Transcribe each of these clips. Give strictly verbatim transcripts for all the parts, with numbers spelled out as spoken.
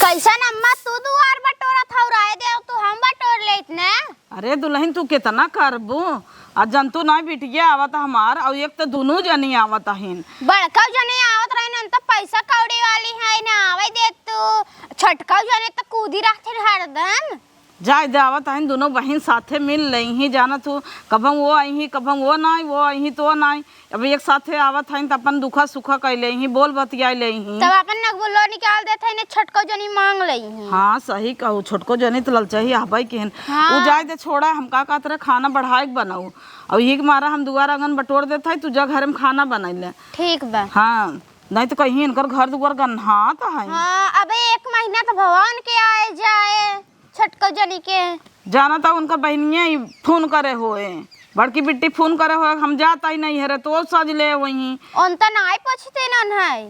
कैसन अम्मा, तू दुआर बटोरत हौ, रहे दे, तू हम बटोर लेत ने। अरे दुलहिन, तू केतना करबू? आ जंतु नाई बिटिया आवत हमार, अउ एक त दुनू जनी आवत हइन। बड़कऊ जनी आवत रहिन, त पैसा कौड़ी वाली है ना, आवे दे तू। छोटकऊ जनी त कूदी रहथिन हरदम। जाए दे, आवत हइन, दुनों बहिन साथे मिल लेइहीं, जाना तू, कभउ वो अइहीं, कभउ वो नाई, वो अइहीं तो नाई। अब एक साथे आवत हइन, त अपन दुखा सुखा कइ लेइहीं, बोल बतियाइ लेइहीं। तब अपन नगबुल्लो निकाल देत हइन, छोटको जनी मांग लेइहीं। हाँ, सही कहू, छोटको जनी त ललचही हबइ किहिन। हाँ। उ जाए दे, छोड़ा, हम का कहत रहे, खाना बढ़ाए के बनाऊ। अउ यही के मारा हम दुआर आंगन बटोर देत हई, तू जा घरे में खाना बनाइ ले। ठीक बा। हाँ, नाहीं त कहीं इनकर घर दुआर गन्हात है। हाँ, अबे एक महीना त भवन के आए जाए। छोटको जनी के। जाना त उनका बहिनिया ई फोन करे होए, बड़की बिट्टी फोन करे होए, हम जात ही नहीं हरे, तो सज ले वहीं। उन त नाई पूछते नन है।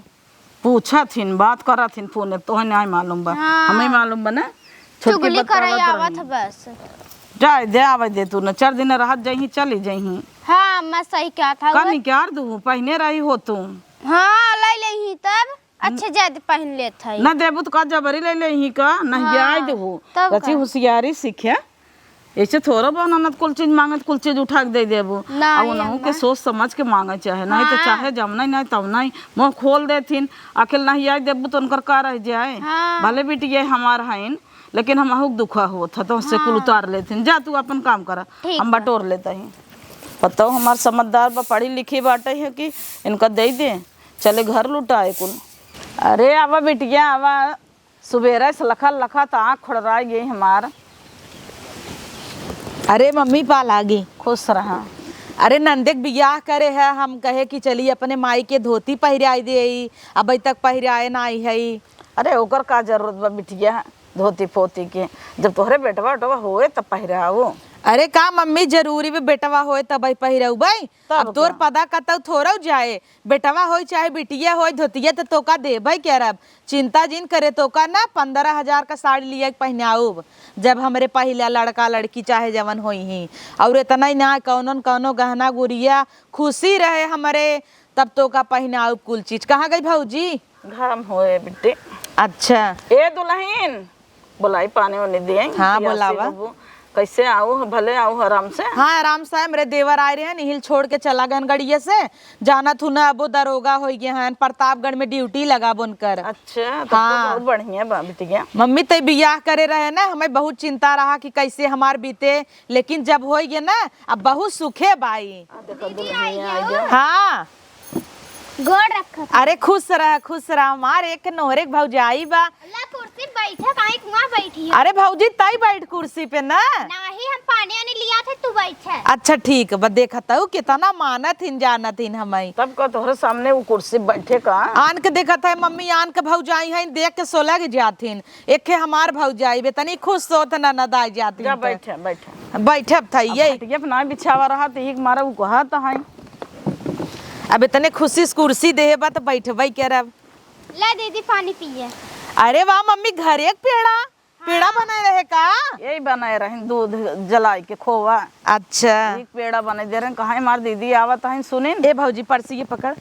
पूछत हिन, बात करत हिन फोन, तोहे नाई मालूम बा, हाँ। हमें मालूम बा ना। छोटकी चुगली बतलावत करे आवत रही। बस। जाए दे, आवे दे तू न, चार दिन रहत जइहीं, चली जइहीं। हाँ, मैं सही कहत हूँ। का निकार दू, पहिने रही हो तू। हाँ, ले लेही तब। अच्छे जादे पहिन लेत हई। ना देबू त का जबरी ले लेही का? नहीं हाँ, आइ देहू। तब रची का? होशियारी सीखे। ऐसे थोड़ो बा ननद कुल चीज मांगे त कुल चीज उठा के दे देबू। नहीं, आ उनहू के अम्मा। सोच समझ के मांगे चाहे, नहीं तो हाँ। चाहे जमना ही नहीं तब नहीं मुंह खोल देथिन। आखिर नहीं आइ देबू त उनकर का रह जाए? हाँ। भले बिटिया हमार हइन, लेकिन हमहू के दुखा होत ह, तो उससे कुल हाँ। उतार लेथिन। जा तू अपन काम करा, ठीक हम बा। बटोर लेत ही। बताओ, हमार समझदार बा, पढ़ी लिखी बाटे है कि इनका दे दे। चले घर लुटाए कुल। अरे आवा बिटिया आवा, सुबेरे से लखा लखा त आँख खोड़राइ गई हमार। अरे मम्मी पा लागी। खुश रहा। अरे नंदे के बियाह करे है, हम कहे कि चली अपने माई के धोती पहिराइ देई, अबे तक पहिराए नाई है। अरे ओकर का जरूरत बा बिटिया धोती पोती के, जब तोहरे बेटवा उटवा होए तब पहिराओ। अरे का मम्मी जरूरी बे बेटवा होए तबे पहिरउबे? तब अब तोर का? पदा कतौ थोरौ जाए, बेटवा होई चाहे बिटिया होई, धोतिया त तोका देबै करब। चिंता जिन करे, तोका ना पन्द्रह हजार का साड़ी लिया के पहिनाउब, जब हमरे पहिला लड़का लड़की चाहे जवन होइहीं। और इतना ही ना, कौनो न कौनो गहना गुरिया खुशी रहे हमरे, तब तोका पहिनाउब कुल चीज। कहाँ गई भौजी? घरम होए बिट्टी। अच्छा। ए दुलहिन, बोलाई पानी वानी दिए। हाँ, पियासी बोलावा। बबू। कैसे आऊ ह? भले आऊ ह आराम से? हाँ, आराम से। हमरे देवर आए रहे, निहिल छोड़ के चला गन गड़िया से। जानत हूँ ना, अब वो दरोगा होइ गए हैं, प्रतापगढ़ में ड्यूटी लगा बा उनकर। अच्छा, तब तो हाँ। बहुत बढ़िया बा बिटिया। मम्मी तै बियाह करे रहे ना, हमें बहुत चिंता रहा कि कैसे हमार बीते, लेकिन जब होइ गए ना, अब बहुत सुखे बाई। आ, देखो, दीदी दुल्हनिया आई आई गयो। गयो। हाँ। गोड़ रखत। अरे खुश रह, खुश रह, हमार एक नोहरे के भौजाई बा। ला कुर्सी बैठे, काहे कुआं बैठी है? अरे भौजी, तई बैठ कुर्सी पे ना। नाही, हम पानी वानी लिया थे, तू बैठे। अच्छा ठीक बा, देखत हूँ कितना मानत हिन, जानत हिन हमई। तब का तोहरे सामने वो कुर्सी बैठे का? आन के देखत है मम्मी, आन के भौजाई है, देख के सोलग जात हिन। एके हमार भौजाई बे, तनी खुश होत ननद आई जात जा हिन त। बैठे, बैठे। बैठब था अब ये। खटिया पे ना बिछावा रहा, तो एक मारा वो कहत है। अब इतने खुशी से कुर्सी देहे बा, त बैठबे करब। ले दीदी, पानी पिए। अरे वाह मम्मी, घरे के पेड़ा? पेड़ा हाँ। बनाए रहे का? यही बनाए रहे, दूध जलाए के खोवा। अच्छा। एक पेड़ा बनाए दे रहे, कहाँ हमार दीदी आवत है, सुनिन। ए भौजी, परसी ये पकड़।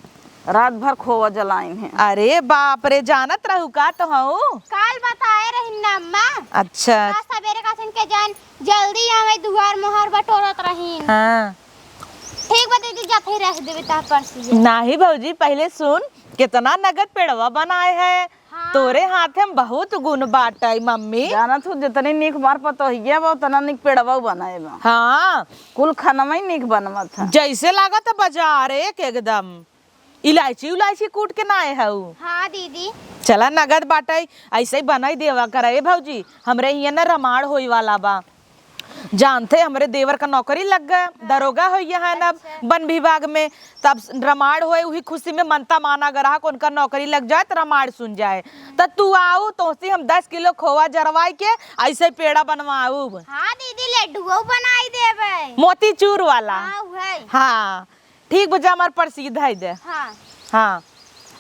रात भर खोवा जलाइन है। अरे बाप रे, जानत रहू का तो हऊ? काल बताए रही ना अम्मा। अच्छा। आज सवेरे का सुन के जान जल्दी आवे, दुआर मोहार बटोरत रहीन। हाँ। ठीक बा दीदी, जाते ही रख देवे ता परसी है। नाही भौजी, पहले सुन, कितना नगद पेड़वा बनाए है। हाँ। तोरे हाथे में बहुत गुण बाटे मम्मी। जानत हूँ, जितनी नीक मार पतोहिया बा, उतना नीक पेड़वा बनाए बा। हाँ। कुल खानवा ही नीक बनवत है। जैसे लागत है बाजार एक एकदम। इलायची उलायची कूट के ना आए हऊ? हाँ दीदी। चला नगद बाटे, ऐसे ही बनाई देवा करा। ए भौजी, हमरे हियाँ ना रमाड़ होई वाला बा। जानते हमरे देवर का नौकरी लग गया, दरोगा होई है ना अच्छा। वन विभाग में। तब रमाड़ होए, उही खुशी में मनता माना ग्राहक उनका नौकरी लग जाए त रमाड़ सुन जाए। त तू आऊ, तोहसे हम दस किलो खोवा जरवाई के ऐसे पेड़ा बनवाऊ। हाँ दीदी, लड्डुओ बनाई देबे। मोतीचूर वाला। हाँ, उहे। हाँ। ठीक बा, जा हमार परसी धई दे। हाँ। हाँ।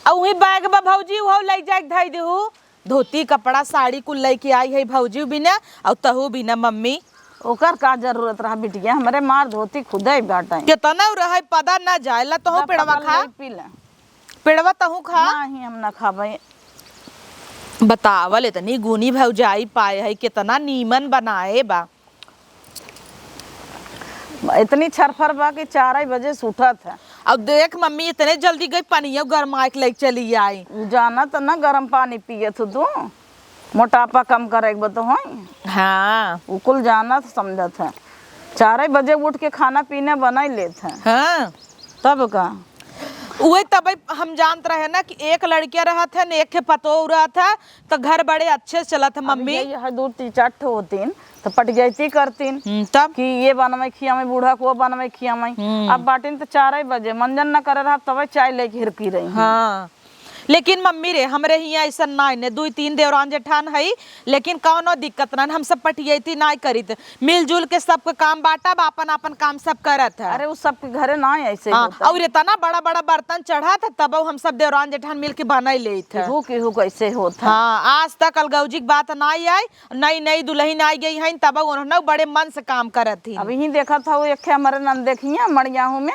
आ उही बैग बा भौजी, उहो लई जाए के धई देहू। धोती, कपड़ा, साड़ी कुल लई के आई है भौजी बिना, और तहू बिना मम्मी। ओकर का जरूरत रहा बिटिया, हमरे मार धोती खुदे बाटे। केतना रहे, पदा ना जाए ला, तहू ला पेड़वा पकड़ खा। ले, पी ले। पेड़वा तहू खा। नहीं, हम ना खाबे। बतावल, इतनी गुनी भौजाई पाए है, कितना नीमन बनाए बा। इतनी छरफर बा कि चार बजे से उठत है। अब देख मम्मी, इतने जल्दी गई पनिया गरमाए के लेके चली आई। उ जानत न गरम पानी पियत हो तू, मोटापा कम करे के बा तो होई। हाँ। उ कुल जानत समझत है। चार बजे उठ के खाना पीना बनाई लेत है। हाँ। तब का? उहे तबे हम जानत रहे ना कि एक लड़किया रहत है, एक ठे पतोह रहत है, तो घर बड़े अच्छे से चलत है, अब मम्मी। यही है, दू ती-, चार ठो होतीन, तो पटियाती करतीन हम्म, तब? कि ये बनवे खियावे बूढ़ा को, वो बनवे खियावे। हम्म। अब बाटिन तो चार बजे, मंजन न करे रहा, तबे चाय लेके हिरकी रही। हाँ। लेकिन मम्मी रे, हमरे हियाँ ऐसन नाई ने, दुई तीन देवरान जेठान हई, लेकिन कौनो दिक्कत ना, हम सब पटियैती नाई करित, मिलजुल के सबके काम बाँटब, आपन आपन काम सब करत है। अरे, उ सबके घरे नाई ऐसे हाँ, होता। और इतना बड़ा बड़ा बर्तन चढ़त है, तबो हम सब देवरान जेठान मिल के बनाई लेत है। केहू केहू कैसे होत है। हाँ, आज तक अलगौजी के बात नाई आई, नई नई दुल्हन आई गई हईन, तबो उन्होंने बड़े मन से काम करत ही। अब यही देखत हऊ, एक ठे हमरे नंदे के हियाँ मड़ियाहू में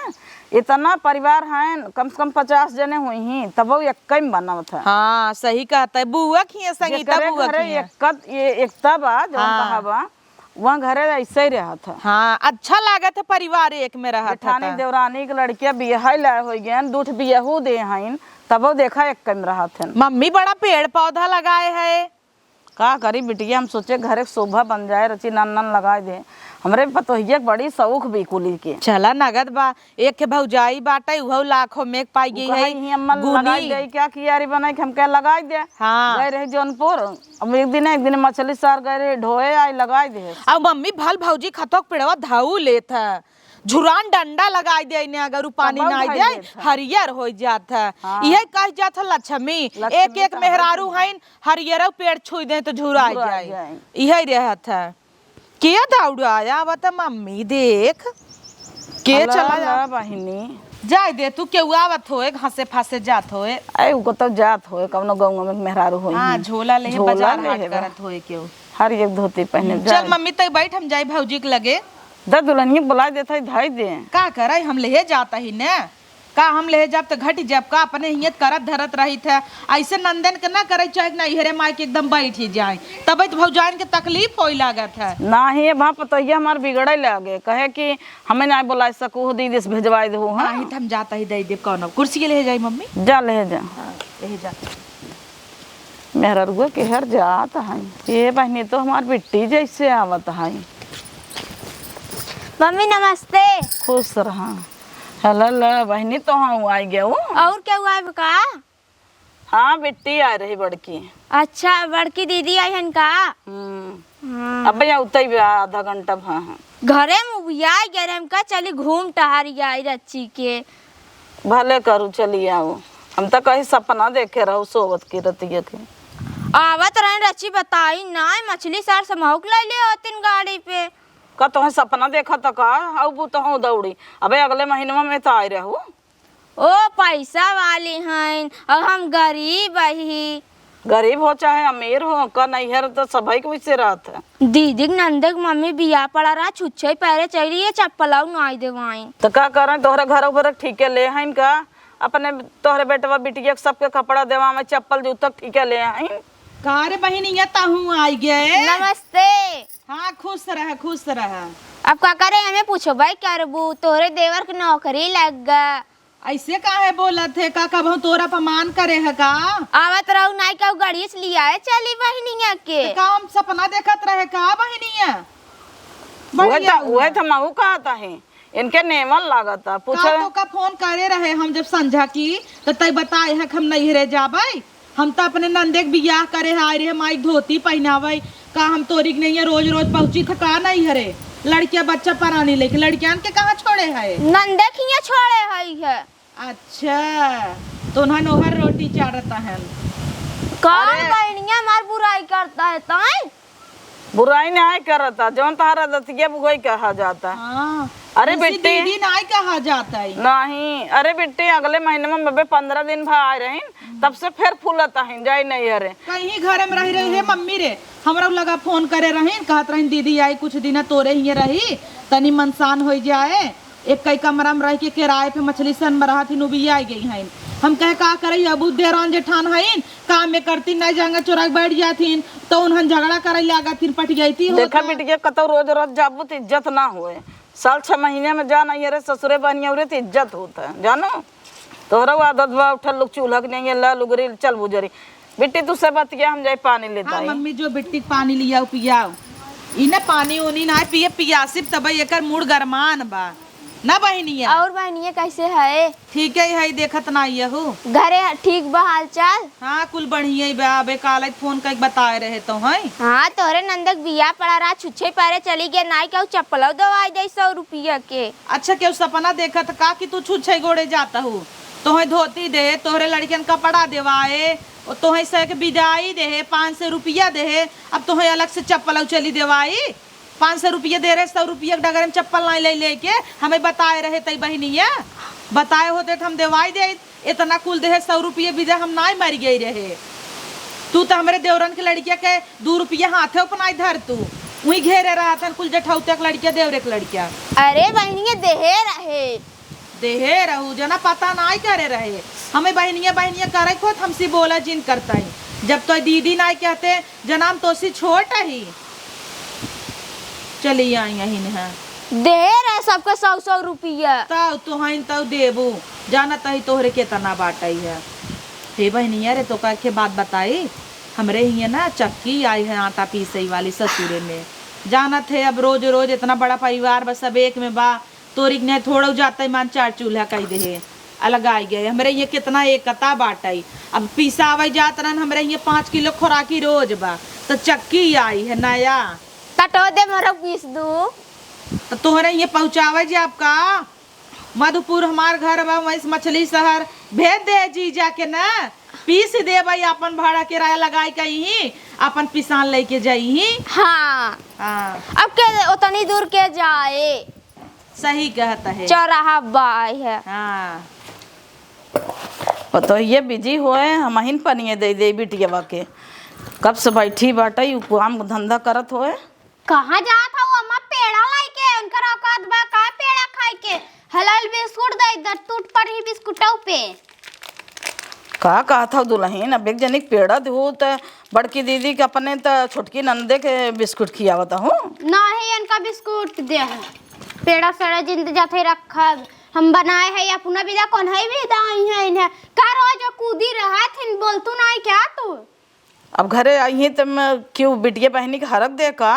इतना परिवार हैं, कम से कम पचास जने हुई ही, तबो एक्कै में बनावत है। हाँ, सही कहत है। बुआ के हियाँ संगीता जेकरे बुआ के घरे हियाँ। एक, ये एकता बा, जौन हाँ। कहा बा, वहाँ घरे ऐसे ही रहत है। हाँ, अच्छा लागत है, परिवार एक में रहत है जेठानी त। देवरानी के लड़किया बियाह लाए हो गए, दूठ बियाहू दे हईन, तबो देखा एक्कै में रहत है। मम्मी बड़ा पेड़ पौधा लगाए है। का करी बिटिया, हम सोचे घरे के शोभा बन जाए, रची नन नन लगाए दे। हमरे पतोहिया के बड़ी शौक बिकुली के। चला नगद बा, एक ठे भौजाई बाटे, उहो लाखों में पाई गई है। कहा ही अम्मा गुनी। लगाई दे, क्या कियारी बनाई के हम क्या लगाई दे। हाँ। गए रहे जौनपुर, अब एक दिन, एक दिन मछली सार गए रहे ढोए, आई लगाई दे। अब मम्मी भल भौजी खतोक पेड़वा धाऊ लेत है, झुरान डंडा लगाई दे ने, अगर उ पानी तबो नाई भाई दे, लेत है। हरियर हो जात है। हाँ। इहे कह जात है लक्ष्मी, लक्ष्मी एक एक कहा मेहरारू जात है। हईन, हरियरौ पेड़ छुई दे तो झुराई झुराई जाए। जाए। इहे रहत है। के दौड़ा आवत मम्मी, देख। के अला, चला अला, जा। बहिनी। जाए दे तू, केहू आवत होए, घासे फासे जात होए। अरे, उ कतौ जात होए, कौनो गाँव में मेहरारू होई हाँ, ही। झोला ले झोला बाजार ले हाट है बा। करत होए केहू। हर एक धोती पहने चल जाए। मम्मी, तै बैठ, हम जाई भौजी के लगे। द दुल्हनिया बुलाए देत है, धाई दे। का करे, हम लेहे जात ही ने। का हम लेहे जाब त घटी जाब का? अपने हियत करत धरत रहित है। ऐसे नंदन के ना करे चाहे ना, इहरे माई के एकदम बैठ ही जाए। तबे तो भौजाइन के तकलीफ होई लागत है। नाही, अब हाँ पतोहिया हमार बिगड़े लागे, कहे कि हमें ना बुलाए सकू हो, दीदी से भेजवाए दे हो, हाँ। नाही, त हम जात ही दे देब कौनो। कुर्सी के लेहे जाई मम्मी? जा लेहे जा। हाँ, लेहे जा। मेहररुआ के हर जात है। ये बहिनी तो हमार बिट्टी जैसे आवत है। मम्मी नमस्ते। खुश रहा। हला ला बहिनी, तो हाँ आई गया वो। और केहू आए का? हाँ, बिट्टी आ रही बड़की। अच्छा, बड़की दीदी आई हन का? हम्म। हाँ। अब यहाँ उतई बा, आधा घंटा भा है। घरे में उबिया गए रहे, हम का चली घूम टहरी आई रच्ची के। भले करू, चली आऊ। हम त कहीं सपना देखे रहू सोवत की रतिया के। आवत रहे रच्ची बताई ना, मछली सार समहुक लैले होतिन गाड़ी पे। का तोहे सपना देखा त का? आऊ बू तोहू दौड़ी। अबे अगले महीनवा में त आए रहू। ओ पैसा वाली हईन, और हम गरीब ही। गरीब हो चाहे अमीर हो, का नैहर त सभई के वैसे रहत है। दीदी के नंदे के मम्मी बियाह पड़ा रहा, छुच्छे पैरे चली, ये चप्पल आऊ नाई देवाई। त का करें, तोहरे घर ऊपर ठीके ले हईन का? अपने तोहरे बेटवा बिटिया के सबके कपड़ा देवा में चप्पल जूता ठीके ले हईन। का रे बहिनिया, तहूँ आई गए? नमस्ते। हाँ, खुश रह, खुश रह। अब का करे, हमें पूछो भाई, क्या रे बू, तोहरे देवर के नौकरी लग गा। ऐसे काहे बोलत है का? कबहूँ तोरा अपमान करे है का? आवत रहू नाई कहू गड़िए से लियाए चली बहिनिया के। तो का हम सपना देखत रहे का बहिनिया? उहे बढ़िया त, हुआ। उहे त महू कहत है, इनके नेमन लागत है, का पूछे। तो का फोन करे रहे हम जब संझा की, त तई बताए है कि हम नैहरे जाबै। हम त अपने नंदे के बियाह करे है, आए रहे माई धोती पहिनावै। का हम तोरी के नैया रोज रोज पहुँची थ का नैहरे? लड़किया बच्चा परानी लेके लड़कियान के कहाँ छोड़े है? नंदे खिया छोड़े है, है। अच्छा, तो उन्हन ओहर रोटी चारत हन। कौन अरे। बहनिया हमार बुराई करता है, ताई? बुराई नाहीं करता, जौन तहार आदतिया बुआई कहा जाता। हाँ, अरे उनसे बिट्टी। दीदी नाहीं कहा जाता है। नहीं, अरे बिट्टी, अगले महीने में बबे पन्द्रह दिन भा आए रहीन, तब से फिर फूलत हईन, जाई नहीं अरे। कहीं घर में रह रही है मम्मी रे, हमरा लगा फोन करे रहीन, कहत रहीन दीदी आई कुछ दिन तोरे हिये रही, तनी मनसान होई जाए। एक कई कमरा में रह के किराए पे मछली सन में रहत हिन, उबियाई गई हईन। हम कहे का करई, अब उ देरान जेठान हईन, काम में करती नहीं, जंगा चोरा के बैठ जाथिन, तो उन्हन झगड़ा करई लागथिन, पटियाइती होत देखा है। बिटिया, कतौ रोज रोज जाबू त इज्जत ना होए। साल छह महीने में जा नहीं रे ससुरे बनिया रे त इज्जत होत है, जानो। तोहरा आदत बा उठल लोग चूल्हा के नहीं ला लुगरी चल बुजरी। बिट्टी तू से बतिया, हम जाए पानी लेता हाँ आई। मम्मी, जो बिट्टी के पानी लियाओ पियाओ। इने पानी उनी ना पिए, पियासिब तब एकर मूड गरमान बा। ना बहिनिया? और बहिनिया कैसे है? ठीक है, है, देखत ना यहू। घरे ठीक बा हाल चाल? हाँ, कुल बढ़िया ही बा। अबे काल फोन करके बताए रहे तो हैं। हाँ, तोहरे नंदक बियाह पड़ा रहा, छुच्छे परे चली गए, नाई कहू चप्पलो दवाई दे सौ रुपया के। अच्छा, केहू सपना देखत का कि तू छुच्छे गोड़े जाता हूँ? तोहे धोती दे, तोहरे लड़कियन कपड़ा देवाए, और तोहे से के बिदाई दे, पाँच सौ रुपया दे, अब तोहे अलग से चप्पल और चली देवाई। पाँच सौ रुपया दे रहे, सौ रुपया के डगरे में चप्पल नाई ले लेके हमें बताए रहे तई बहिनिया, बताए होते तो हम देवाई दे। इतना कुल देहे, सौ रुपया बिदा हम नाई मर गई रहे। तू तो हमरे देवरन के लड़किया के दू रुपया हाथे उपनाई धर तू, वही घेरे रहतन कुल जेठौते के लड़किया, देवरे के लड़किया। अरे बहिनिया देहे रहे। देहे रहू जना पता नाई करे रहे। हमें बहिनिया बहिनिया करे खोत हमसे बोला जिन करता ही। जब तो दीदी नाई कहते जनाम तोसी छोट ही। चली आई यही है। देहे रहे सबके सौ सौ रुपया। तौ तुहन तौ देबू, जानत ही तोहरे केतना बाटई है। हे बहिनिया रे, तो का के बात बताई, हमरे हियाँ ना चक्की आई है आटा पीसई वाली ससुरे में। जानत है अब रोज रोज इतना बड़ा परिवार बस सब एक में बा, तोरी के नहीं थोड़ा जाते मान चार चूल्हा कई देहे, अलग आई गए। हमरे ये कितना एकता बाटई। अब पिसावे जात रहन, हमरे ये पाँच किलो खोराकी रोज बा, तो चक्की आई है नया। कटो दे मोरो पीस दू। तो तोहरे ये पहुँचावे जे आपका मधुपुर हमार घर बा, वहीं से मछली शहर भेज दे जीजा के ना, पीस दे भाई, अपन भाड़ा किराया लगाई के यहीं अपन पिसान लेके जाई। हाँ। हाँ। अब के उतनी दूर के जाए? सही कहत है। चौराहा बाय है। हाँ। पतोहिए बिजी होए, हमहिन पनिये दे दे बिटियवा के। कब से बैठी बाटे, उ काम धंधा करत होए। कहाँ जात हऊ अम्मा पेड़ा लाइके? उनकर औकात बा का पेड़ा खाए के? हलाल बिस्कुट दे दे, टूट पड़ी बिस्कुटौ पे। का कहत हऊ दुलहिन, अब एक जनी के पेड़ा देहू त बड़की दीदी के अपने त छोटकी ननदे के बिस्कुट खियावत हूँ। नाही, इनका बिस्कुट दे हो। पेड़ा सड़ा जिन त जाते रखब। हम बनाए है अपना बिदा, कौन है बिदा आई है इन्हें। का रोज कूदी रहत हिन, बोलतू नाही क्या तू? अब घरे आई ही त मैं क्यों बिटिया बहिनी के हरक दे का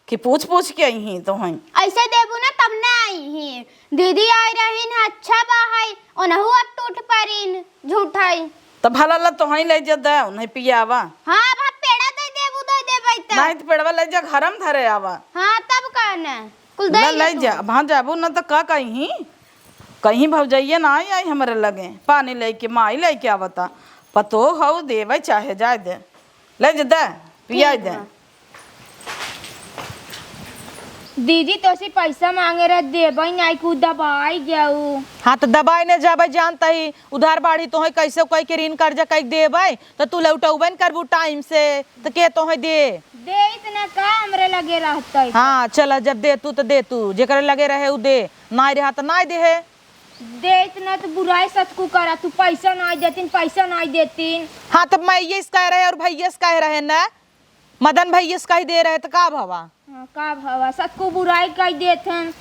कि पूछ पूछ के आई ही तो हैं। ऐसे देबू ना तब ना आई ही। दीदी आई रही न अच्छा बा है, ओनहु अब टूट परिन, झूठ है। त भला ला तोहई ले जा दे, उन्हें पियावा। हाँ, अब हम पेड़ा दे देबू, दे देबै त। नहीं त पेड़वा ले जा, घर में धरे आवा। हाँ, तब का न, कुल दे ला, ले ले तू। जा, अब हाँ जाबू न त का कहीं, कहीं भौजइया ना आई, आई हमरे लगे, पानी लेके माई लेके आवता, पतो हऊ देवे चाहे जाए दे, ले जा दे, पियाई ठीक दे। बा। दीदी, तोसे पैसा मांगे रहे, देबे नाई, कु दबाई जाऊ। हाँ, त दबाई ने जाबे, जानता ही, उधार बाढ़ी तोहे कैसे कोई के ऋण कर्जा कई देबे, त तू लौटौबे न करबू टाइम से, त के तोहे दे? दे इतना का हमरे लगे रहते। हाँ, चला, जब दे तू त दे तू, जेकरे लगे रहे उ दे, नाई रहा त नाई देहे। दे इतना त बुराई सतकू करा, तू पैसा नाई देतीन, पैसा नाई देतीन। हाँ, त मैं ये कह रहे और भैया से कह रहे न, मदन भैया से कही दे रहे त का भवा? हाँ, का भवा? सतकू बुराई कही देत हन।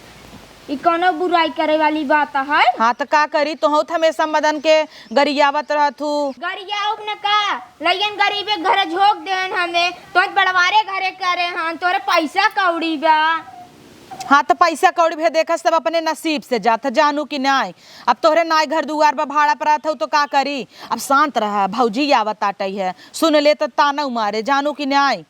ई कौनो बुराई करे वाली बात है? हाँ, त का करी? तोहू त हमेशा मदन के गरियावत रहत हू। गरियाउब न का? लइयन गरीबे घरे झोंक देन हमें। तोहत बड़वारे घरे करे हन, तोरे पैसा कौड़ी बा। हाँ, त पैसा कौड़ी भी देखा सब अपने नसीब से जात ह, जानू कि नाई? अब तोहरे नाई घर दुआर बा, भाड़ा पर रहत हऊ त का करी? अब शांत रहा, भौजी आवत आटई है, सुन ले त ताना मारे, जानू कि नाई?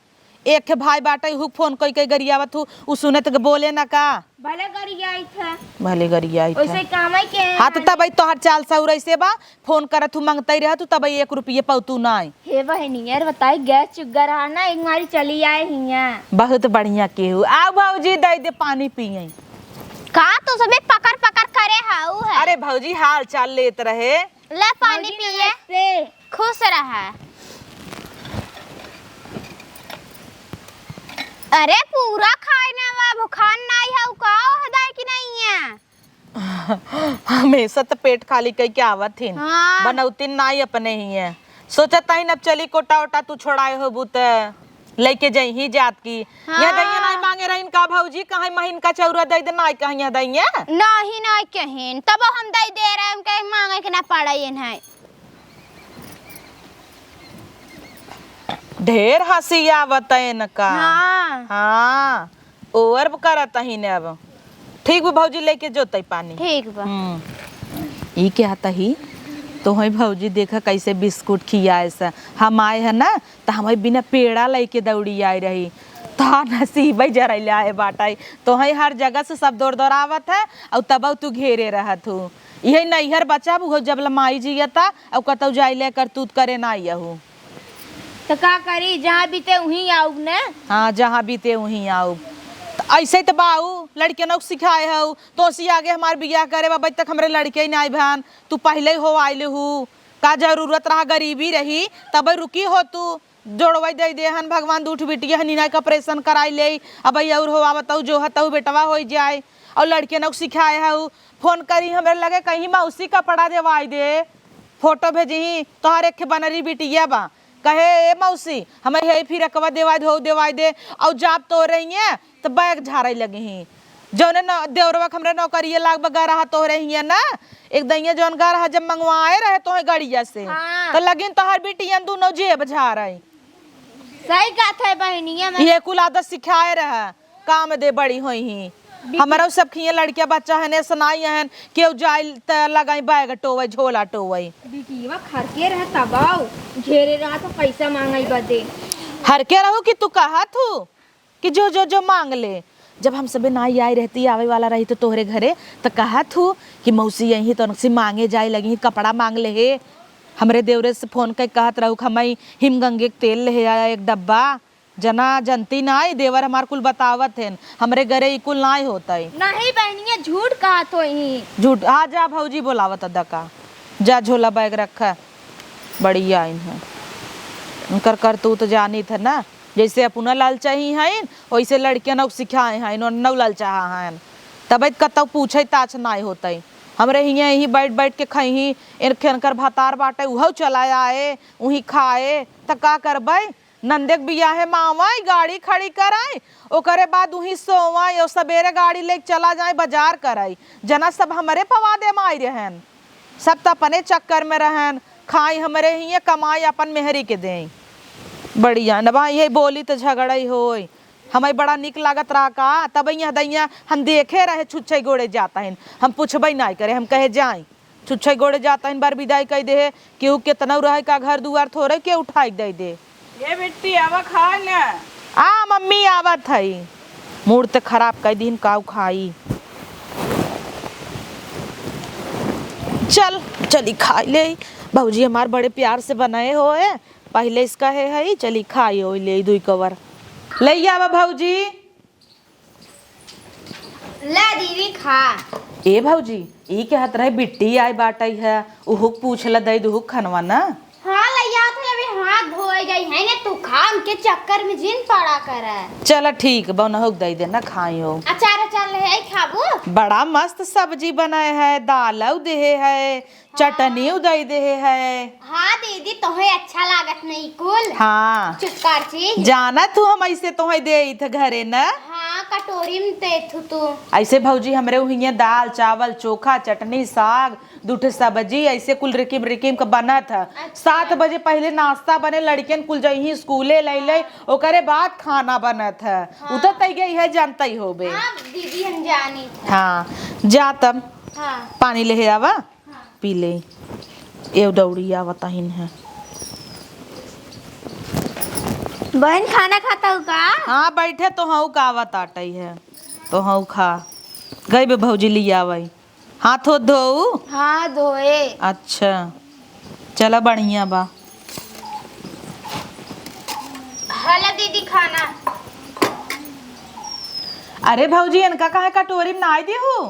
एक ठे भाई बाटे, हु फोन कई कई गरियावत हू, उ सुने त बोले ना का? भले गरियाइत है। भले गरियाइत है। ओइसे काम है के हाँ, त तब तोहार चाल सौर ऐसे बा, फोन करत हू, मंगतई रहत हू, तब एक रुपये पौतू नाई। हे बहिनी, यार बताई, गैस चुग्गा रहा ना, एक मारी चली आए हियाँ। बहुत बढ़िया केहू। आओ भौजी, दे दे पानी पिए। का तू सभी पकड़ पकड़ करे हाउ है? अरे भौजी, हाल चाल लेत रहे। ले पानी भौजी पिए। नमस्ते। खुश रहा। अरे पूरा खाए ना बा, भुखान नाई है, का ओहदाय कि नहीं है? हमेशा त पेट खाली कइ के आवत हिन। हाँ। बनौतिन नाई अपने ही है। सोचत हइन अब चली कोटा ओटा तू छोड़ाए होबू त लइके जइहीं जात की। हाँ। यह दइया नाई माँगे रहिन का भौजी, कहइ महीन का चौरा दइ दे, नाई कहइ यह दइया। नाहीं, नाई कहिन, तब हम दइ दे रहे, हम कहे माँगे के ना पड़इ इन्हें। ढेर हँसी आवत है इनका। हाँ। हाँ, over करत हइन अब। ठीक बा भौजी, लइके जोतइ पानी। ठीक बा। हम्म। ई कहत ही, तोहइ भौजी देखा कइसे बिस्कुट खियाए स। हम आए ह ना, त हमइ बिना पेड़ा लइके दौड़ी आए रही। त नसीबइ जरइले आए बाटइ। तोहइ हर जगह से सब दौड़ दौड़ावत है, अउ तबउ तू घेरे रहत हू। इहइ नइहर बचब, उहो जब लमाई जियता, अउ कतउ जाइले करतूत करे ना यहू। त का करी, जहाँ बीते उहीं आउब न। हाँ, जहाँ बीते उहीं आउब। त अइसे त बाऊ, लड़कियनों के सिखाए हऊ, तोसी आगे हमार बियाह करे बा, अबइ तक हमरे लड़के ही नाई भन, तू पहिले ही हो आइले हू। का जरूरत रहा, गरीबी रही, तबइ रुकी हो तू। जोड़वइ दइ देहन भगवान, दूठ बिटिया हन, इन्हइ का operation कराइ लेई, अबइ अउर हो आवतउ, जो हतउ बेटवा होइ जाए। अउर लड़कियनों के सिखाए हऊ, phone करी हमरे लगे, कहीं मौसी कपड़ा देवाइ दे, photo भेजही, तोहार एक बनरी बिटिया बा, कहे, "ए मौसी, हमइ हे फिरकवा देवाइ दे, हो देवाइ दे।" अउर जाब तोरे हियाँ, त bag झारइ लगिहीं। जउने न-, देवरवा के हमरे नौकरिया लाग बा, गा रहा तोहरे हियाँ ना, एक दइया जौन गा रहा, जब मंगवाए रहे तोहे गड़िया से, हाँ। त लगिन तोहर बिटियन दूनों जेब झारइ। सही कहत है बहिनिया में। ये कुल आदत सिखाए रहा। काम दे बड़ी होइहीं। बिटी- हमरउ सब खिए लड़किया बच्चा हन, ऐसा नाई हन, केहू जाइल त लगाई bag टोवइ, झोला टोवइ। बिटिया खरके रहे तबउ, घेरे रहा त पैसा माँगइ बदे। हरके रहू कि तू कहत हू कि जो, जो, जो माँग ले। जब हम सबे नाई आए रहती, आवइ वाला रही त तोहरे घरे, त कहत हू कि मौसी यहीं त उनसे माँगे जाए लगिहीं, कपड़ा माँग लेहे। हमरे देवरे से phone कइ कहत रहू कि हमइ हिमगंगे के तेल लेहे आया एक डब्बा। जना जनती नाई, देवर हमार कुल बतावत हेन, हमरे घरे ई कुल नाई होतइ। नहीं बहिनिया, झूठ कहत होइहीं। झूठ? हाँ, जा भौजी बोलावत अदा का, जा झोला bag रखा, बड़ी आइन है। उनकर करतूत जानित है ना, जइसे अपना ललचाही हइन, वइसे लड़कियनों के सिखाए हइन, ओनहु ललचाहा हइन, तबइ कतउ पूछइ ताछ नाई होतइ। हमरे हियाँ यहीं बइठ बइठ के खइहीं, इनके इनकर भतार बाटइ, उहउ चला आए, उहीं खाए, त का करबइ? नंदे के बियाहे मा आवइ, गाड़ी खड़ी करइ, ओकरे बाद उहीं सोवइ, अउ सबेरे गाड़ी लेके चला जाए बजार करइ। जना सब हमरे पवादे मा आई रहन, सब त अपने चक्कर में रहन, खाई हमरे हिये, कमाई अपन मेहरी के देई। बढ़िया न बा, यही बोली त झगड़इ होई। हमइ बड़ा निक लागत रहा का, तब यहाँ दइया हम देखे रहे छुच्छे गोड़े जात हइन, हम पुछबइ नाई करे, हम कहे जाई। छुच्छे गोड़े जात हइन, बर बिदाई कइ देहे, केहू केतनउ रहे का घर दुआर थोरे के उठाइ दइ दे। ए बिट्टी, आवा खा न। आ मम्मी आवत हई, मूड त खराब कइ दिहिन, काउ खाई। चल, चली खाइ लेई, भौजी हमार बड़े प्यार से बनाए होए, पहिले इसका है हई, चली खाइ ओइ लेई दुइ कवर। लइ आवा भौजी। ला दीदी खा। ए भौजी, ई कहत रहे बिट्टी आइ बाटइ है, उहुक पूछ ल दइ दुहुक खनवा न। हाँ, लइ आवत है, अभी हाथ धोए गइ है न, तू खा, उनके चक्कर में जिन पड़ा करे। चल ठीक बा, उनहुक दइ दे न खाइयो। अचार, अचार ले आई खाबू? बड़ा मस्त सब्जी बनाए है, दालउ देहे है, चटनी उदई देहे है। हाँ दीदी, तोहे अच्छा लागत नहीं कुल। हाँ। चुटकार चीज। जानत हूँ हम ऐसे तोहे देइत घरे न। हाँ, कटोरी में देत हूँ तू। ऐसे भौजी हमरे उहिये दाल, चावल, चोखा, चटनी, साग, दू ठे सब्जी, ऐसे कुल रिकिम रिकिम के बनत है। अच्छा। सात बजे पहले नाश्ता बने, लड़कियन कुल जइहीं स्कूले लइ लइ, ओकरे बाद खाना बनत है। हाँ। उ तो तइ गई है, जानतइ होबे। हाँ दीदी, हम जानी। हाँ, जा तब। हाँ। पानी लेहे आवा। हाँ। पी ले। एव दौड़ी आवत हिन है। बहन, खाना खाता हूँ का? हाँ, बैठे तो हऊ का आवत आटई है। तो हऊ खा। गई बे भौजी लियावई। हाथ होत धोऊ? हाँ, धोए। अच्छा। चला, बढ़िया बा। हला दीदी खाना। अरे भौजी, इनका काहे कटोरी में नाई देहू?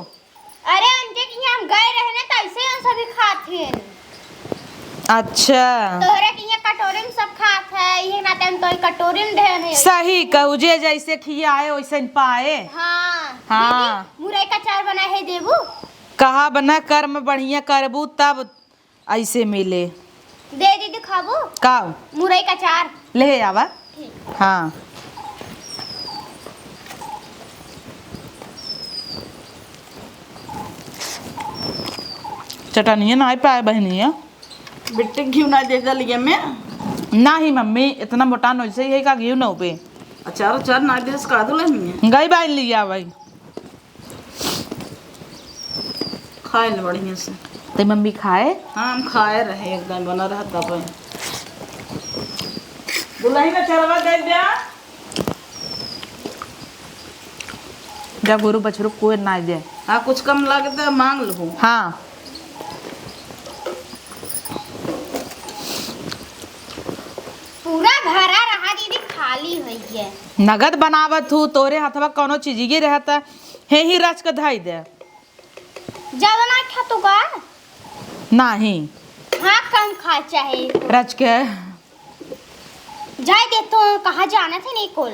अरे, उनके किहाँ हम गए रहे ना, त ऐसे ही हम सभी खात हन। अच्छा। तोहरे किहाँ कटोरी में सब खात है, ये नाते हम तोही कटोरी में देहे नहीं। सही कहू, जे जैसे खियाए, वैसे पाए। हाँ। हाँ। दीदी, मुरई का अचार बनाए है, देबू? कहा बना कर्म बढ़िया करबू तब ऐसे मिले। दे दीदी, खाबू? का? मुरई का अचार। ले आवा। ठीक। हाँ। चटनिया ना पाए बहनिया। बिट्टी घी ना दे दलिया में। नाही मम्मी, इतना मोटा नोइसे ही है का घी ना पे। अचार, अचार ना दे, इसका दो लेनी है। गई बाई लिया भाई। खाए ले बढ़िया से। ते मम्मी खाए? हाँ, हम खाए रहे, एकदम बना रहा तब। दुल्हन का चरवा दे दे। जा गुरु बछरू कोई ना दे। हाँ, कुछ कम लागे तो मांग लो। हाँ। पूरा भरा रहा दीदी, खाली होई है। नगद बनावत हूँ, तोरे हथवा कौनो चीजिए रहता, हे ही रच के धई दे। ज्यादा ना खा तू का? नाही। हाँ, कम खा चाहे। रच के। जाए दे तो, कहाँ जाना थे नहीं कुल।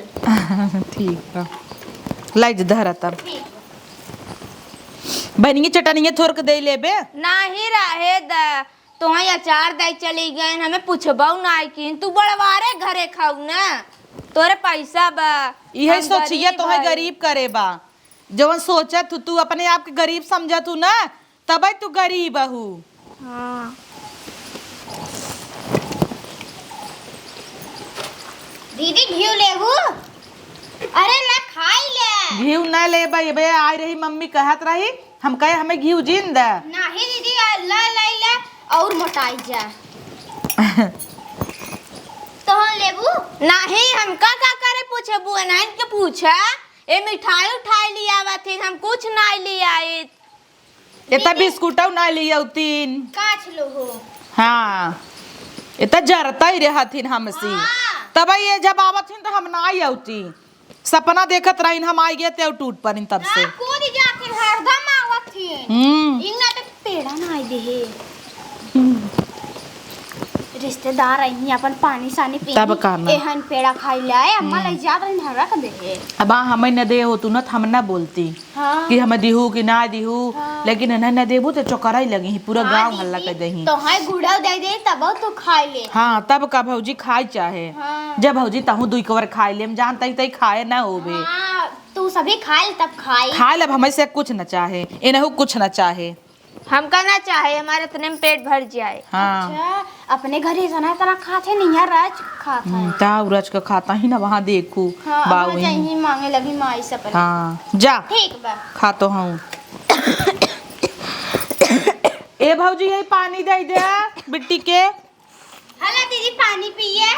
ठीक बा। लाई जे धरा तब। ठीक। बहनिया चटनिया थोर के दे लेबे। नाही रहे द, तोहई अचार दे चली गए, हमें पूछबऊ नाही कि तू बड़वारे घरे खाऊ ना, तोरे पैसा बा, इहे हम सोचिए गरीब तोहे हई। गरीब करे बा। जवन सोचत हू, तू अपने आप के गरीब समझत हू ना, तबे तू गरीब हू। हाँ। दीदी, घीव लेबू? अरे, ला, खाई ले। घीव न लेबे, बे, आय रही, मम्मी कहत रही, हम कहे, "हमें घीव जिन दे।" नाही दीदी, आ, ला, ला, ला, और मोटाई जा। तो हम लेबू? नाही, हमका का करे पूछबू, नाइन के पूछा। ए, मिठाई उठाई लियावत ही, हम कुछ नाही लियाई। एता बिस्कुटौ ना लियौतीन। काच लो हो। हाँ, एता जरतै रहथिन हमसे। हाँ। तब ये जब आवथिन तो हम ना अउती। सपना देखत रहिन हम आइ गए ते टूट परिन तब से। हाँ, कूद जाथिन, हरदम आवथिन। हम्म। इन्ना तो पेड़ा ना आइ देहे। हम्म। रिश्तेदार अइहीं, अपन पानी सानी पी। तब का ना। एहन पेड़ा खाइ ले, अम्मा हम्म। लइ जात रहिन, हम रख देहे। अब आ हमें न दे होतू न, त हम न बोलती। हाँ। कि हमें दिहू कि ना दिहू, हाँ। लेकिन इन्हें न देबू तो चोकराई लगी ही, पूरा हाँ, गाँव हल्ला दीदी, कर देही। तो है गुड़ाऊ दे दे, तब तो खाई ले। हाँ, तब का भौजी खाई चाहे। हाँ। जब भौजी तहूँ दुई कवर खाई ले, हम जानता ही तई खाए ना होबे। हाँ, तू सभी खाए ले तब खाई। खाए ले, अब हमें से कुछ न चाहे, इनहू कुछ न चाहे। हमका ना चाहे, हमारे इतने में पेट भर जाए। हाँ। अच्छा, अपने घर इतना, इतना खात है, नहीं यार, राज खात है। हम्म, ता उ राज का खाता ही ना, वहाँ देखू, हाँ, बाऊ वहाँ ही। जाइही मांगे लगी माई से अपन। हाँ, जा। ठीक बा। खा तो हूँ। ए भौजी, यही पानी दे दे बिट्टी के। हला दीदी, पानी पिए।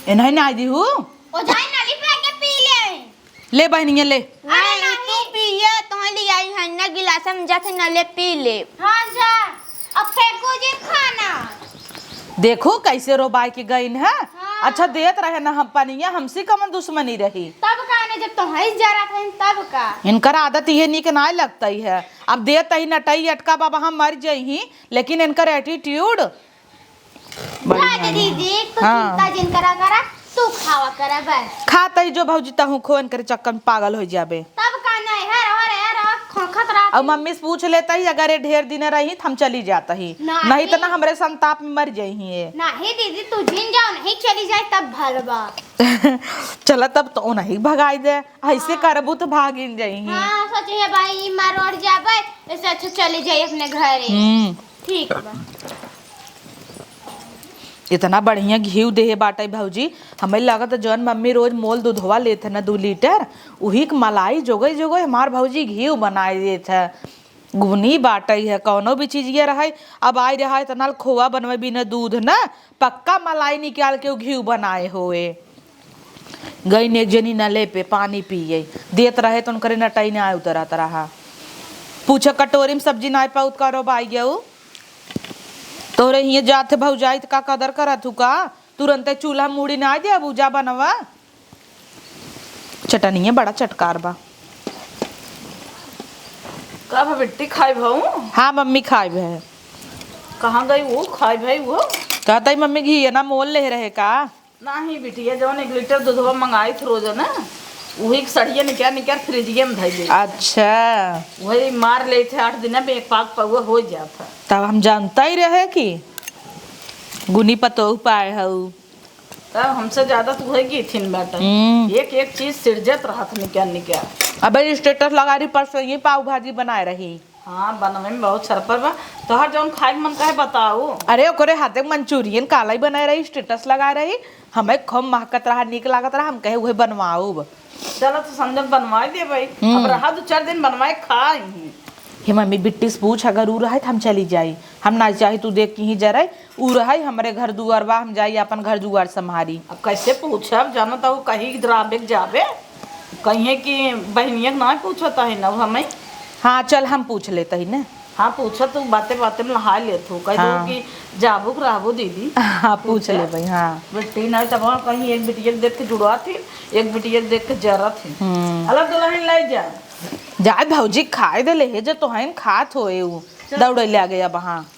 ए नहीं ना दिहू। ओ जाई नली पे आके पी ले। ले बहनिया, ले। अरे नहीं, नहीं। तू पिए, तोहे ले आई है ना गिलास में, जाके ना ले पी ले। हाँ जा, अब फेंकू जे खाना। देखो कैसे रोबाई के गइन है। हाँ। अच्छा देत रहे ना हम पनिया, हमसे कमन दुश्मनी रही। तब का ने जब तोहे जरा था तब का। इनकर आदत ये नीक ना लगता ही है। अब देत ही नटई अटका बाबा हम मर जइही, लेकिन इनकर attitude बड़ी जा नानी। दीदी, तू हाँ। चिंता जिन करा करा, तू खावा करा बस। खात ही जो भौजी तहूँ खोन करे चक्कर में पागल होइ जाबे। तब का नहीं, हर, हर, हर, हर, खोखत रहत अब ही। मम्मी से पूछ लेता ही, अगर ये ढेर दिन रही त हम चली जाता ही। नहीं। नहीं तो ना हमरे संताप में मर जइही ये। नहीं दीदी, तू जिन जाओ, नहीं चली जाए तब भलवा। चला तब तो नहीं भगाई दे, ऐसे हाँ। करबू तो भागिन जइही। हाँ, सोचे है भाई, ई मार ओर जाबे, ऐसे अच्छा चली जाई अपने घरे। हम्म। ठीक बा। इतना बढ़िया घीव देहे बाटे भौजी, हमें लगत जौन मम्मी रोज मोल दूधवा लेत है ना दू लीटर, उही के मलाई जोगई जोगई हमार भौजी घीव बनाए देत है। गुनी बाटे है, कौनो भी चीजिया रहे, अब आई रहा इतना खोवा बनवे बिना दूध ना, पक्का मलाई निकाल के उ घीव बनाए होए। गई ने एक जनी नले पे पानी पिए, देत रहे तो उनकरे नटई ना उतरत रहा। पूछे कटोरी में सब्जी ना पाउत का रो बाई गऊ। तोहरे हिये जात भौजाई त का कदर करत हु का? तुरंते चूल्हा मूड़ी ना दे, अब जा बनवा। चटनिया बड़ा चटकार बा। का भा बिट्टी खाई भाऊ? हाँ मम्मी खाई भे। कहाँ गई वो खाई भाई वो? कहता ही मम्मी घी ना मोल ले रहे का? नाही बिटिया, जौन एक लीटर दूधवा मंगाई थी रोज ना, वही सड़िया निकाल निकाल फ्रिजिया में धई दे। अच्छा। वही मार लेत है, आठ दिन में एक पाक पौवा हो जात है। तब हम जानता ही रहे कि गुनी पतोह पाए हऊ। तब हमसे ज्यादा तू है की थिन बाटे। हम्म। एक एक चीज सिरजत रहत निकाल निकाल। अबे स्टेटस लगा रही, परसों ही पाव भाजी बनाए रही। हाँ, बनवे में बहुत सरपर बा। तोहर जौन खाए के मन कहे बताऊ। अरे, ओकरे हाथे के मंचूरियन काला ही बनाए रही, स्टेटस लगा रही। हमें खूब महकत रहा, नीक लागत रहा, हम कहे उहे बनवाऊब। चलो, तो संजय बनवाए देबे। हम्म। अब रहा दो चार दिन बनवाए खा ही। हे मम्मी, बिट्टी से पूछ, अगर ऊ रहे तो हम चली जाई। हम ना चाही तू देख कहीं जरे, ऊ रहे हमरे घर दुआर बा, हम जाई अपन घर दुआर संभारी। अब कैसे पूछब, जानो तो कहीं इधर आबे के जाबे। कहिए कि बहिनिया के नाहीं पूछत है ना हमें। हाँ, चल हम पूछ लेत ही ना। हाँ, पूछा तू बाते बाते में नहाए लेत हो, कह दो हाँ। कि जाबू के रहबू दीदी। हाँ, पूछ पूछा। ले भाई, हाँ। बिट्टी नहीं तब कहीं एक बिटिया के देख के जुड़वा थी, एक बिटिया के देख के जरा थी। हम्म। अलग दुल्हन ले जा। जाए भौजी खाए दे ले है, जो तोहन खात होए उ चल। दौड़े ले आ गया बहाँ।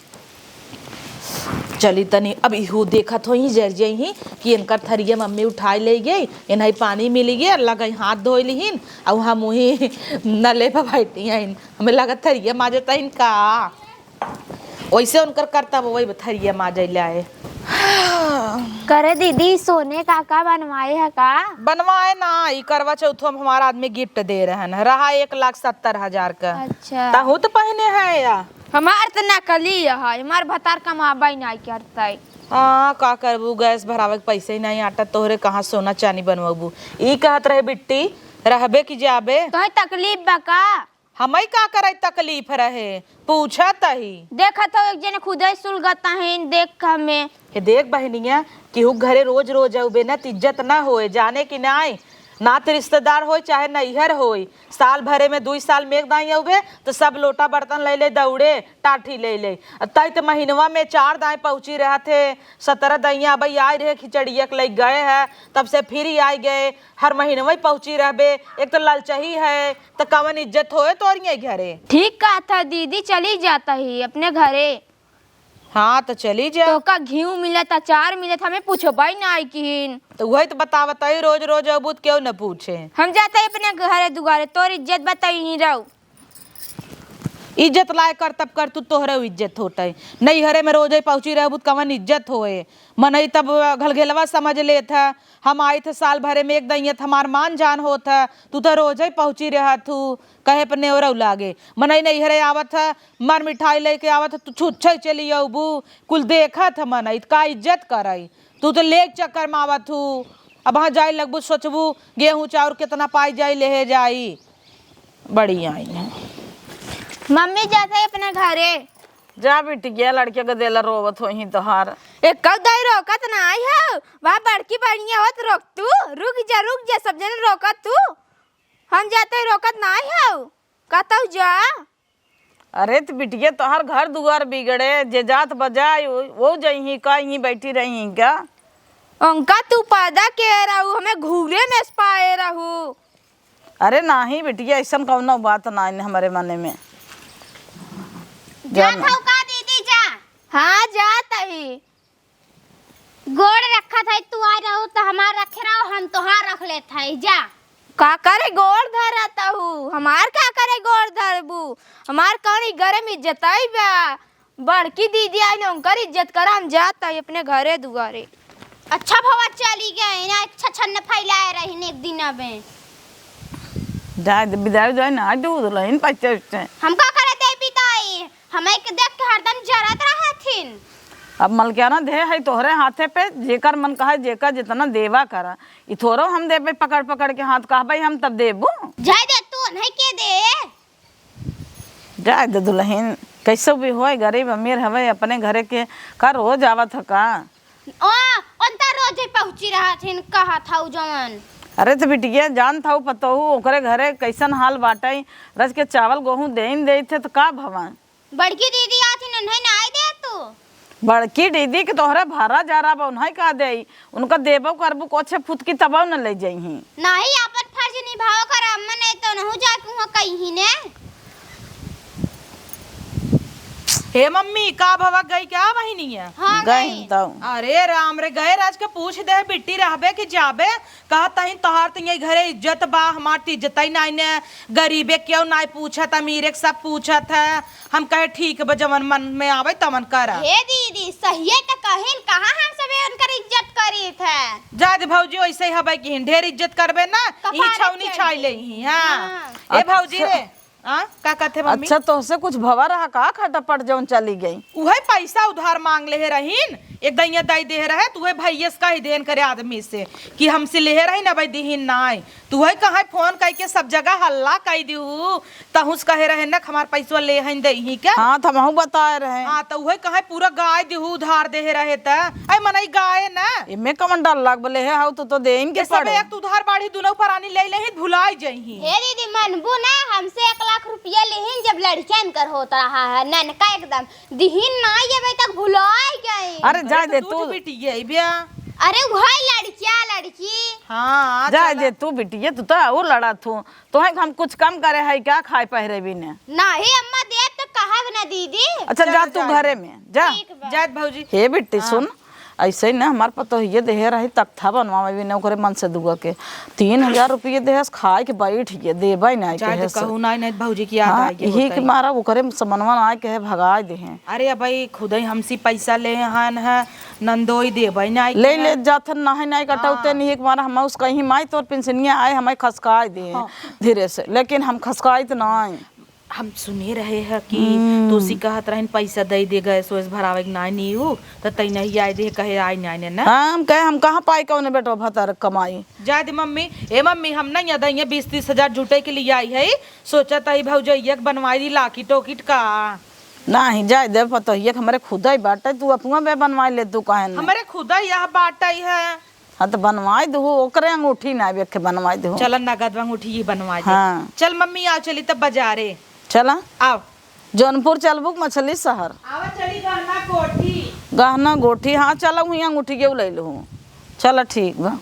चली तनी, अब इहू देखत होई, जर जइही कि इनकर थरिया मम्मी उठाई ले गई, इन्हें पानी मिल गया, लगई हाथ धोई लिहिन, अउ हम वही नले पर बैठी हइन। हमें लगत थरिया माजत हइन का? वैसे उनकर करतब वही थरिया माजे ले आए। करे दीदी, सोने का का बनवाए है का? बनवाए ना, ई करवा चौथ में हमारा आदमी गिफ्ट दे रहन, रहा एक लाख सत्तर हजार का। अच्छा। तहू तो पहने है या? हमार त नकली है, हमार भतार कमाबे नाई करतै। हाँ, का करबू, गैस भरावे के पैसे ही नहीं आटा, तोहरे कहाँ सोना चानी बनवाबू। ई कहत रहे बिट्टी, रहबे कि जाबे? तोहे तकलीफ बा का? हमई का करे तकलीफ रहे, पूछत ही। देखत हो एक जने खुदे सुलगत हईन, देख हमें। हे देख बहिनिया, केहू घरे रोज रोज अउबे न त इज्जत न होए, जाने कि नाई? नात रिश्तेदार होए चाहे नैहर होए, साल भरे में दुई साल में एक दाई अउबे त सब लोटा बर्तन ले ले दौड़े, टाठी ले ले। आ तई त महीनवा में चार दाई पहुँची रहत हे, सतरह दइया अबई आए रहे खिचड़िया के लई गए है, तब से फिर ही आए गए, हर महीनवा ही पहुँची रहबे। एक त ललचही है त कवन इज्जत होए तोरिये घरे। ठीक कहत है दीदी, चली जात ही अपने घरे। हाँ, त चली जा। तोका घीव मिलत, अचार मिलत, हमें पूछबई नाई किहिन। त उहई त बतावत हई, रोज रोज अबू त केहू न पूछे। हम जात हई अपने घरे दुआरे, तोर इज्जत बताई ही रहू। इज्जत लाए कर तब कर, तू तोहरे इज्जत होतई। नैहरे में रोजे पहुँची रहबू त कवन इज्जत होए? मनई तब घलघेलवा समझ लेत ह। हम आइत ह साल भरे में एक दइयत हमार मान जान होत ह। तू त रोजे पहुँची रहत हू। कहे पर नेवरऊ लागे। मनई नैहरे आवत ह, मर मिठाई लेके आवत ह, तू छुच्छे चली अउबू, कुल देखत ह मनई, त का इज्जत करई? तू त लेक चक्कर में आवत हू। अब हाँ जाए लगबू, सोचबू, गेहूँ चाउर केतना पाई जाई, लेहे जाई। बड़ी आई है। मम्मी जात है अपने घरे। जा बिटिया, लड़के के देला रोवत होही तोहार। एक कऊ दाई रोकत नाई हऊ, वहाँ बड़की बहिनिया होत रोक तू, रुक जा, रुक जा, सब जने रोकत तू। हम जात है रोकत नाई हऊ। कहतऊ जा। अरे त बिटिया, तोहार घर दुआर बिगड़े, जे जात बजाए, वो, वो जइही का, यहीं बैठी रही का? उनका तू पैदा के रहू, हमें घूरे में पाए रहू। अरे नाही बिटिया, अइसन कउनो बात नाही हमरे मने में। जात जान- हऊ का दीदी, जा। हाँ, जात ही। गोड़ रखत है, तू आ रहू त हमार रखे रहो, हम तोहार रख लेत है, जा। का करे गोड़ धरत हू? हमार का करे गोड़ धरबू? हमार कौन ई गरम इज्जत आई बा? बड़की दीदी आई न, उनकर इज्जत कर, हम जात है अपने घरे दुआरे। अच्छा भवा चली गए ना, अच्छा छन्न फैलाए रही एक दिन अबे। जाए दे, बिदाई जाए ना, आज दूध लाइन पैसे उससे। हम का करे दे बिदाई? हमें के देख के हरदम जरत रहथिन। अब मलकियाना देह है तोहरे हाथे पे, जेकर मन कहे, जेकर जितना देवा करा। ई थोरो हम देबे पकड़ पकड़ के हाथ, कहबे हम तब देबू। जाए दे तू, नहीं के दे। जाए दे दुल्हन, कैसे भी होए, गरीब अमीर हवे, अपने घरे के का रोज आवत ह का? ओ, उनता रोज ही पहुँची रहथिन, कहत हऊ जवन। अरे त बिटिया, जानत हऊ पतोहू, ओकरे घरे कैसन हाल बाटई, रज के चावल गोहूँ देइन देइत है त का भवा? बड़की दीदी आथिन, उन्हें नाई दे तू। बड़की दीदी के तोहरे भरा जरा बा, उन्हें का देई? उनका देबो करबू, कोछे फुतकी तबो न ले जइही। नाही, आपन फर्ज निभावा कर अम्मा, नहीं तो नहु जाके उहाँ कइही ने। हे मम्मी, का भवा गई का बहिनिया? हाँ, गई गई। तऊ। अरे राम रे, गए राज के पूछ दे, बिट्टी रहबे कि जाबे? कहत तहिन तोहार त यही घरे इज्जत बा, हमार त इज्जत ही नाई ने। गरीबे केहू नाई पूछत, अमीरे के सब पूछत है। हम कहे ठीक बा, जवन मन में आवे तवन करा। हे दीदी, सहिए त कहिन, कहाँ हम सबे उनकर इज्जत करीत है? जा दे भौजी, वैसे ही हबे कि ढेर इज्जत करबे ना, कपारे ई छौनी चढ़ छाई गई। ले ही। हाँ। हाँ। ए भौजी अच्छा। रे, आ, का कहते मम्मी? अच्छा, तोहसे कुछ भवा रहा का खटपट जौन चली गई? उहे पैसा उधार मांग लेहे रहीन, एक दैया दई देहे रहे, त उहे भैया से कही देन करे आदमी से कि हमसे लेहे रहीन, अब दिहीन नाय। त उहे कहाँ फोन करके सब जगह हल्ला कई दिहू, तहुस कहे रहे न कि हमार पैसवा लेहन देही के। हाँ, त हमहू बताए रहे। हाँ, त उहे कहाँ पूरा गाय दिहू उधार देहे रहे त, ऐ मनई गाय ना। एमे कवन डर लाग बले है, हाउ तो, तो देइन के ये सब पड़े। एक त उधार बाढ़ी दुनो परानी ले लेही, भुलाई जइही। हे दीदी, मनबू ना, हमसे एक लाख रुपया लिहिन, जब लड़कियन कर होत रहा है, ननका एकदम, दिहिन ना, ये अबे तक भुलाई गई। अरे, अरे, जाए तो दे तू तू। तो बिटिया ही बिया। अरे, वही लड़किया, लड़की। हाँ, जाए चला। दे तू बिटिया, तू तो और लड़ा थू। तोहे हम कुछ कम करे है क्या, खाए पहरे भी ने? नहीं अम्मा, देब तो कहब ना दीदी। अच्छा, चला, जा तू जाए। घरे में, जा। ठीक बा। जात भौजी। हे बिट्टी, हाँ। सुन, ऐसे ही ना हमार पतोहिए देहे रही तख्ता बनवावे भी ना ओकरे मन से दुआ के। तीन हजार रुपये देहस, खाए के बैठ गए, देबे ना जाए कहे तो से। कहू ना, नहीं भौजी की याद हाँ, आएगी यही होता के ही। मारा ओकरे समनवा ना कहे भगाए देहे। अरे अब भाई खुद ही हमसे पैसा ले हन है, नंदोई देबे ना ले, ले जात हन, नाहीं, नाहीं कटौते हाँ। नहीं, एक बार हम उस कहीं माई तोर पेंशनिया आए, हमें खसकाए दे हाँ। धीरे से, लेकिन हम खसकाइत नाहीं। हम सुने रहे हैं कि हम्म। तोसी कहत रहन पैसा दे दे गैस वैस भरावे के नाहीं नीहू, त तई नहीं आए दे कहे आए नाहीं ने ना। हाँ, हम कहे हम कहाँ पाई कौने बेटवा भतार कमाई। जाए दे मम्मी, ए मम्मी, हम ना यहाँ दइया बीस तीस हजार जुटे के लिए आई है, सोचत ही भौजैया के बनवाई दी लाकिट ओकिट का। नाहीं, जाए दे पतोहिया के हमरे खुदा ही बाटे, तू अपना बे बनवाई ले, तू काहे न? हमरे खुदा यह बाटे है। हाँ, त बनवाई दहू, ओकरे अंगूठी ना बेखे बनवाई दहू। चल, नगद अंगूठी ही बनवाई दे। हाँ। चल मम्मी, आओ चली तब बाजारे। चला। आओ। जौनपुर चलबू के मछली शहर? आवा चली गहना कोठी। गहना गोठी, हाँ, चला, वहीं अंगूठी के ले लहू। चला, ठीक बा।